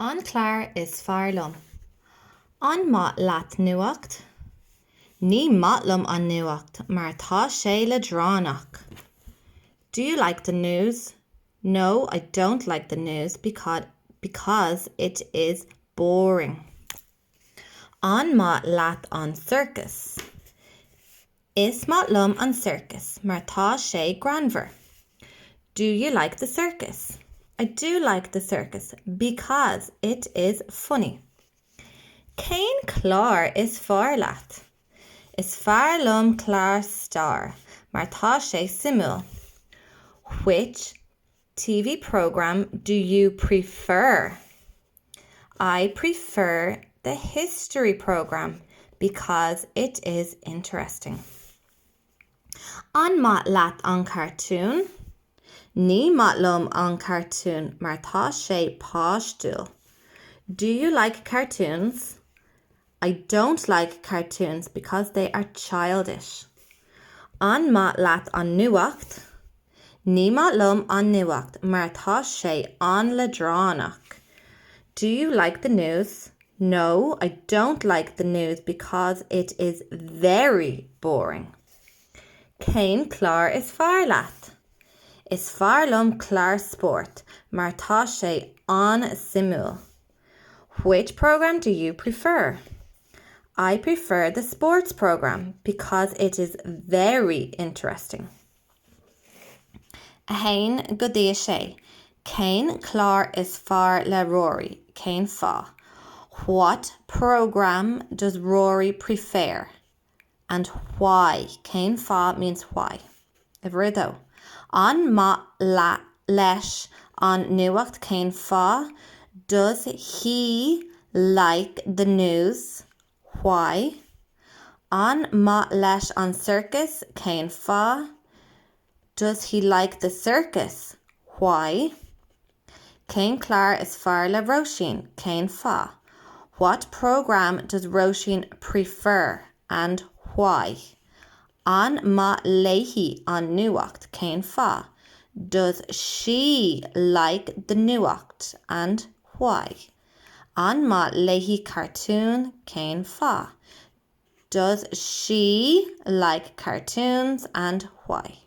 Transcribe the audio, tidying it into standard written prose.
An clár is fearr liom. An maith leat nuacht? Ní maith liom an nuacht mar tá sé leadránach. Do you like the news? No, I don't like the news because because it is boring. An maith leat an sorcas? Is maith liom an sorcas mar tá sé greannmhar. Do you like the circus? I do like the circus because it is funny. Cén clár is fearr leat? Is fearr liom clár stair mar tá sé suimiúil. Which TV programme do you prefer? I prefer the history programme because it is interesting. An maith leat an cartún? Ní maith liom an cartún mar tá sé páistiúil. Do you like cartoons? I don't like cartoons because they are childish. An maith leat an nuacht? Ní maith liom an nuacht mar tá sé an-leadránach. Do you like the news? No, I don't like the news because it is very boring. Cén clár is fearr leat? Is fearr liom clár spóirt mar tá sé an-suimiúil. Which programme do you prefer? I prefer the sports programme because it is very interesting. 1 go dtí 6. Cén clár is fearr le Rory? Cén fáth? What programme does Rory prefer? And why? Cén fáth means why. Uimhir 2. An maith leis an nuacht cén fáth? Does he like the news? Why? An maith leis an sorcas cén fáth? Does he like the circus? Why? Cén clár is fearr le Róisín? Cén fáth? What programme does Róisín prefer and why? An maith léi an nuacht? Cén fáth? Does she like the nuacht and why? An maith léi cartúin? Cén fáth? Does she like cartoons and why?